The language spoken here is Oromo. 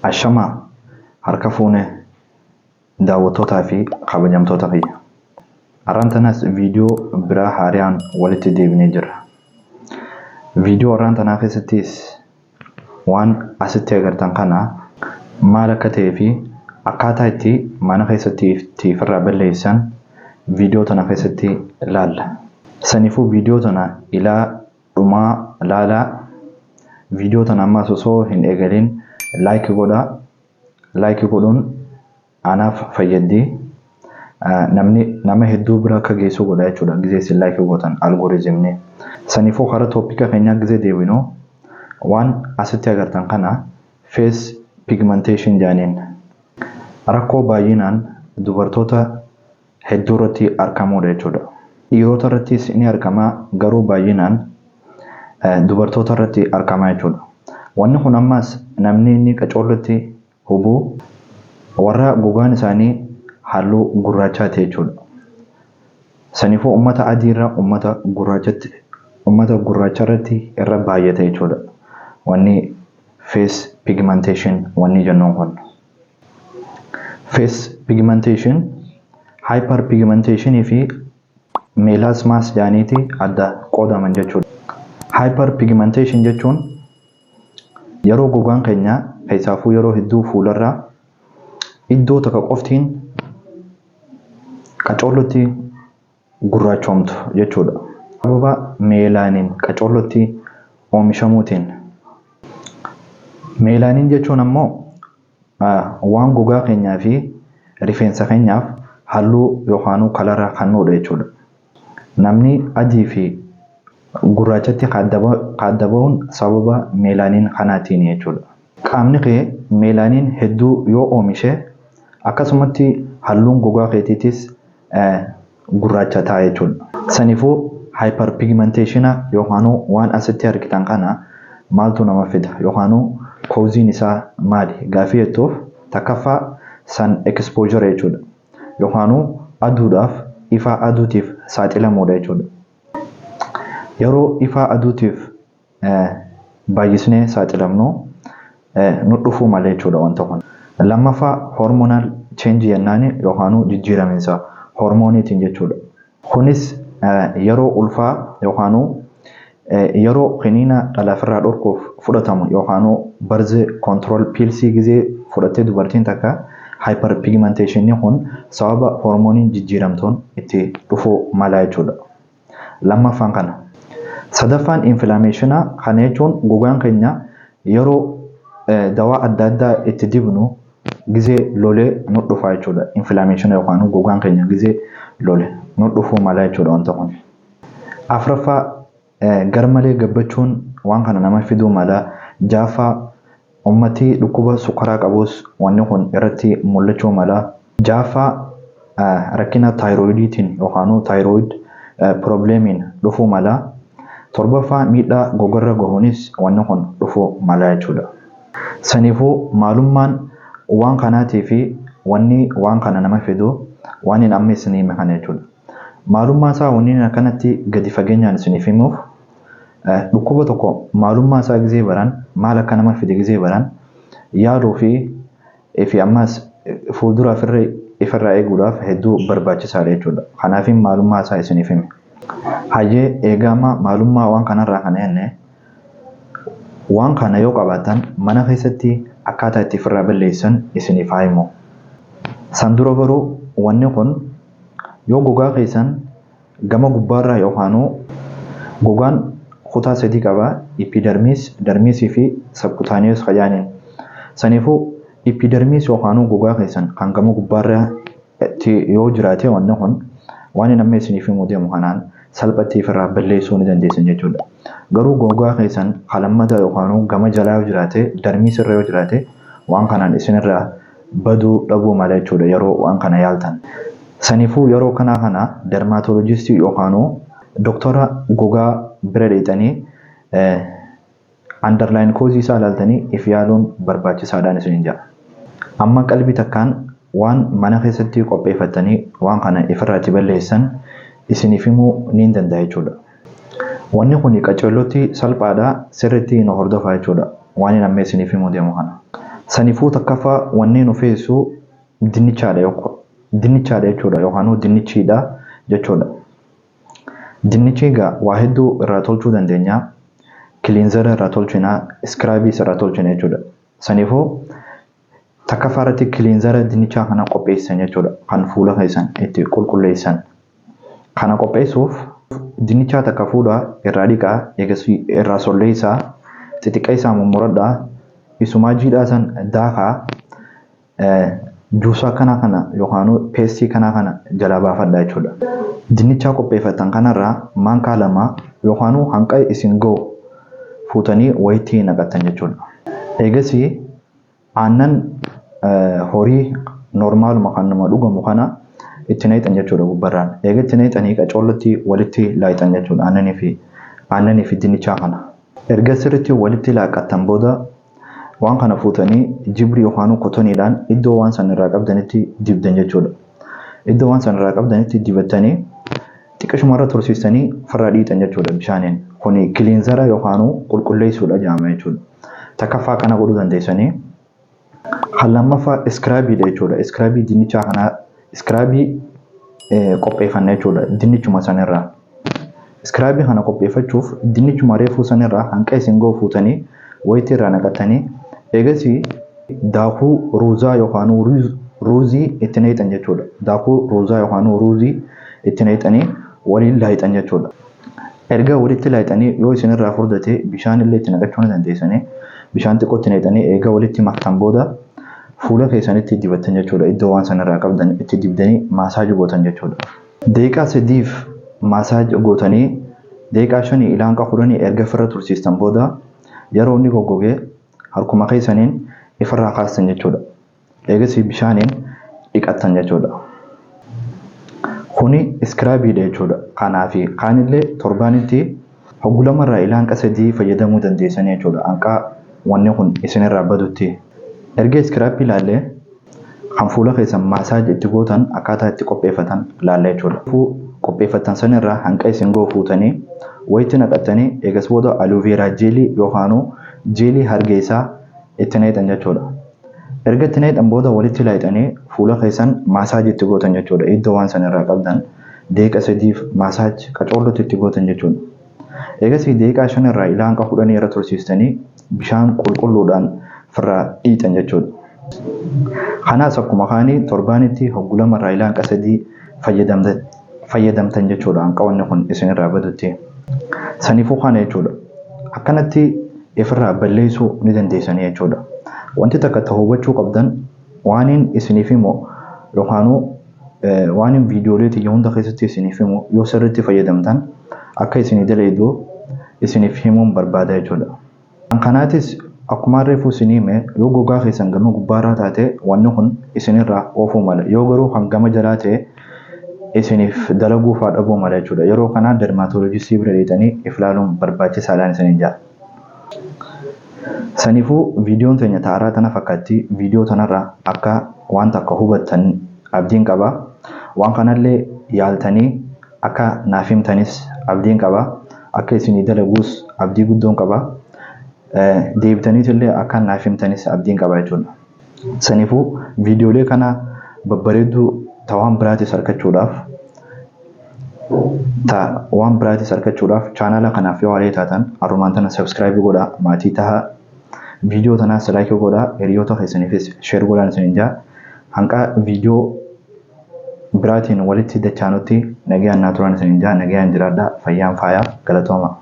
Ashamaa harka fuune, daawwattootaa fi kabajamtoota kiyya. Har'aan tanas viidiyoo biraa haariyaan walitti deebinee jirra. Viidiyoo har'aan tanaa keessattis waan asitti agartan kana maal akka ta'ee fi akkaataa itti mana keessatti itti ofirraa balleessan viidiyoo tana keessatti ilaalla. Saniifuu viidiyoo tana ilaa dhumaa laalaa. Viidiyoo tana ammas osoo hin eegalin like godhaa. Like godhuun anaaf fayyaddi. Namni nama hedduu bira akka geessu godha jechuudha. Gizee isin like gootan algorithmni. Saniifuu karaa topica keenyaa gizee deebinu, waan asitti agartan kana face pigmentation jedhaniin. Rakkoo baay'inaan dubartoota hedduu irratti argamudha jechuudha. Dhiirota irrattis ni argama, garuu baay'inaan dubartoota irratti argama jechuudha. Wanni kun ammas namni inni qacoollotti hubu warra gogaan isaanii halluu gurraachaa ta'e jechuudha. Saniifuu uummata adii irra uummata gurraachatti, uummata gurraacha irratti irra baay'ata jechuudha. Wanni face pigmentation wanni jennuun kun. Face pigmentation hyperpigmentation fi melasmas jedhaniiti adda qoodaman jechuudha. Hyperpigmentation jechuun yeroo gogaan keenya, keessaafuu yeroo hedduu fuularraa iddoo takka qoftiin qacoollotti gurraachoomtu jechuudha. Sababa melanin qacoollotti oomishamuutiin. Melanin jechuun ammoo waan gogaa keenyaa fi rifeensa keenyaaf halluu yookaan colora kennuudha jechuudha. Namni adii fi gurraachatti adda bahuun sababa melanin kanaatiin jechuudha. Qaamni kee melanin hedduu yoo oomishe, akkasumatti halluun gogaa keetiitis gurraacha ta'a jechuudha. Saniifuu hyperpigmentation yookaan waan asitti argitan kana maaltu nama fida yookaan causeiin isaa maali gaafii jettuuf, takkaffaa sun exposure jechuudha. Yookaan aduudhaaf, ifa aduutiif saaxilamuudha jechuudha. Yeroo ifa aduutiif baay'isnee saaxilamnu nu dhufuu malee jechuudha wanta kun. Lammaffaa, hormonal change jennaani yookaan jijjiiramiinsa hormooniitiin jechuudha. Kunis yeroo ulfaa yookaan yeroo kiniina dhala ofirraa dhorkuuf fudhatamu yookaan birth control pillsii gizee fudhattee dubartiin takka, hyperpigmentationii kun sababa hormooniin jijjiiramtuun itti dhufuu mala jechuudha. Lammaffaan kana. Sadaffaan inflammation. Kana jechuun gogaan keenya yeroo dawaa adda addaa itti dibnu gizee lolee nu dhufa jechuudha. Inflammation yookaan gogaan keenya gizee lole nu dhufuu mala jechuudha wanta kun. Afuraffaa, garmalee gabbachuun waan kana nama fiduu mala. Ja'affaa, uummatii dhukkuba sukkaraa qabus wanni kun irratti mul'achuu mala. Ja'affaa, rakkina thyroidiitiin yookaan thyroid problemiin dhufuu mala. Torbaffaa, miidhaa gogarra gahuunis wanni kun dhufuu mala jechuudha. Saniifuu maalummaan waan kanaatii fi wanni waan kana nama fidu waan hin amma isinii hime kana jechuudha. Maalummaa isaa wanni akkanatti gadi fageenyaan isiniif himuuf, dhukkuba tokko maalummaa isaa gizee baran, maal akka nama fide gizee baran, yaaluu fi ammas fuulduraaf ifirraa eeguudhaaf hedduu barbaachisaadha jechuudha. Kanaafin maalummaa isaa isiniif hime. Hayyee, eegaa maalummaa waan kanarraa kana jenne, waan kana yoo qabaatan mana keessatti akkaataa itti ofirraa balleessan isiniif haa himu. San dura garuu wanni kun yoo gogaa keessan gama gubbaarraa yookaan gogaan kutaa sadii qaba: epidermis, dermisii fi subcutaneous kajaaniin. Saniifuu epidermis yookaan gogaa keessan kan gama gubbaarraa yoo jiraate, wanni kun waan inni amma isiniif himuu deemu kanaan salphatti ofirraa balleessuu ni dandeessan jechuudha. Garuu gogaa keessan kalammata yookaan gama jalaa yoo jiraate, dermis irra yoo jiraate, waan kanaan isinirraa baduu dhabuu mala jechuudha yeroo waan kana yaaltan. Saniifuu yeroo kanaa kana dermatologistii yookaan doktora gogaa bira dheexanii underlying causeii isaa ilaaltanii if yaaluun barbaachisaadhaan isiniin jedha. Amma qalbii takkaan waan mana keessatti qopheeffattanii waan kana ifirraa itti balleessan isiniif himuu ni danda'a jechuudha. Wanni kun qaceellotti salphaadha, sirriitti nu hordofaa jechuudha. Waan hin amma isiniif himuu deemu kana. Saniifuu takkaffaa wanneen nu feesisu dinnichaadha jechuudha yookaan dinnichiidha jechuudha. Dinnichi egaa waa hedduu irraa tolchuu dandeenya. Cleanser irraa tolchina, scrubiis irraa tolchina jechuudha. Saniifuu takkaffaa irratti cleanser dinnichaa kana qopheessan jechuudha. Kan fuula keessan itti qulqulleessan. Kana qopheessuuf dinnichaa takka fuudhaa, irraa dhiqaa, eegasii irraa solleessaa, xixiqqeessaa mummuradhaa, isumaa jiidhaa san daakaa, juusaa kana kana yookaan paste kana kana jalaa baafadhaa jechuudha. Dinnichaa qopheeffatan kanarraa maankaa 2 yookaan hanqa isin ga'u fuutanii wayitti naqattan jechuudha. Eegasii aannan horii normaluma kan nama dhugamu kana itti naqxan jechuudha gubbarraan. Eega itti naqxanii qacoollatti walitti laaqxan jechuudha aannanii fi dinnichaa kana. Erga sirriitti walitti laaqattan booda waan kana fuutanii jibrii yookaan cottoniidhaan iddoo waan san irraa qabdanitti dibdan jechuudha. Iddoo waan san irraa qabdanitti dibattanii xiqqishumarra tursiistanii ofirraa dhiitan jechuudha bishaaniin. Kuni cleanser yookaan qulqulleessuudha jedhama jechuudha. Takkaffaa kana godhuu dandeessanii. Kan lammaffaa scrubiidha jechuudha. Scrub dinnichaa kanaa scrub qopheeffanna jechuudha dinnichuma sanirraa. Scrub kana qopheeffachuuf dinnichuma reefuu sanirraa hanqa isin ga'u fuutanii wayitii irraa naqatanii, eegasii daakuu ruuzaa yookaan ruuzii itti naqxan jechuudha. Daakuu ruuzaa yookaan ruuzii itti naqxanii waliin laayixan jechuudha. Erga walitti laayixanii, yoo isinirraa furdate bishaan illee itti naqachuu ni dandeessanii, bishaan xiqqoo itti naqxanii eega walitti maktan booda fuula keessanitti dibattan jechuudha. Iddoo waan sanarraa qabdan itti dibdanii massage gootan jechuudha. Daqiiqaa 3f massage gootanii, daqiiqaa 5 ilaa hanga 10 erga ofirra tursiistan booda, yeroo inni goggogee harkuma keessaniin ifirraa kaastan jechuudha. Eegasii bishaaniin dhiqattan jechuudha. Kuni scrubiidha jechuudha. Kanaafi kaanillee torbaanitti hoggu lamarraa ilaa hanga 3 fayyadamuu dandeessanii jechuudha. Hanqa wanni kun isinirraa badutti. Erga scrub ilaallee, kan fuula keessan massage itti gootan akkaataa itti qopheeffatan ilaalla jechuudha. Qopheeffatan sanirraa hanqa isin ga'u fuutanii wayitti naqattanii, eegas booda aloe vera gel yookaan gel hargeysaa itti naqxan jechuudha. Erga itti naqxan booda walitti laayixanii fuula keessan massage itti gootan jechuudha. Iddoo waan sanirraa qabdan daqiiqa 3f massage qacoollotti itti gootan jechuudha. Eegasii daqiiqaa 5 irraa ilaa hanga 10 irra tursiistanii bishaan qulqulluudhaan ofirraa dhiitan jechuudha. Kanaas akkuma kaanii torbaanitti hoggu lamarraa ilaa hanga 3 fayyadamtan jechuudha, hanqa wanni kun isinirraa badutti. Saniifuu kana jechuudha. Akkanatti ifirraa balleessuu ni dandeessanii jechuudha. Wanti takka ta hubachuu qabdan, waaniin isiniif himu yookaanuu waaniin viidiyoolee tiyya hunda keessatti isiniif himu yoo sirriitti fayyadamtan akka isinii dalagu isiniif himuun barbaada jechuudha. Kanaatis akkuma reefuu isinii hime, yoo gogaa keessan gama gubbaarraa taate wanni kun isinirraa oofuu mala. Yoo garuu kan gama jalaa ta'e isiniif dalaguu fa'aa dhabuu mala jechuudha. Yeroo kana dermatologist bira deetanii if ilaaluun barbaachisaadhaan isiniin jedha. Saniifuu viidiyoon teenya taaraa tana fakkaatti. Viidiyoo tanarraa akka waan takka hubattan abdiin qaba. Waan kanallee yaaltanii akka naaf himtanis abdiin qaba. Akka isinii dalaguus abdii guddoon qaba. Deebitaniitillee akka naaf himtanis abdiin qaba jechuudha. Saniifuu viidiyoolee kana babbareedduu ta waan biraatis argachuudhaaf channel kanaaf yoo haaraa taatan arrumaan tana subscribe godhaa, maatii tahaa, viidiyoo tanaas like godhaa, hiriyoota keessaniifis share godhaan isiniin jaa. Hanqa viidiyoo biraatiin walitti dachaanutti nagayaan naa turan isiniin jaa. Nagayaan jiraadhaa, fayyaan faayaa, galatooma.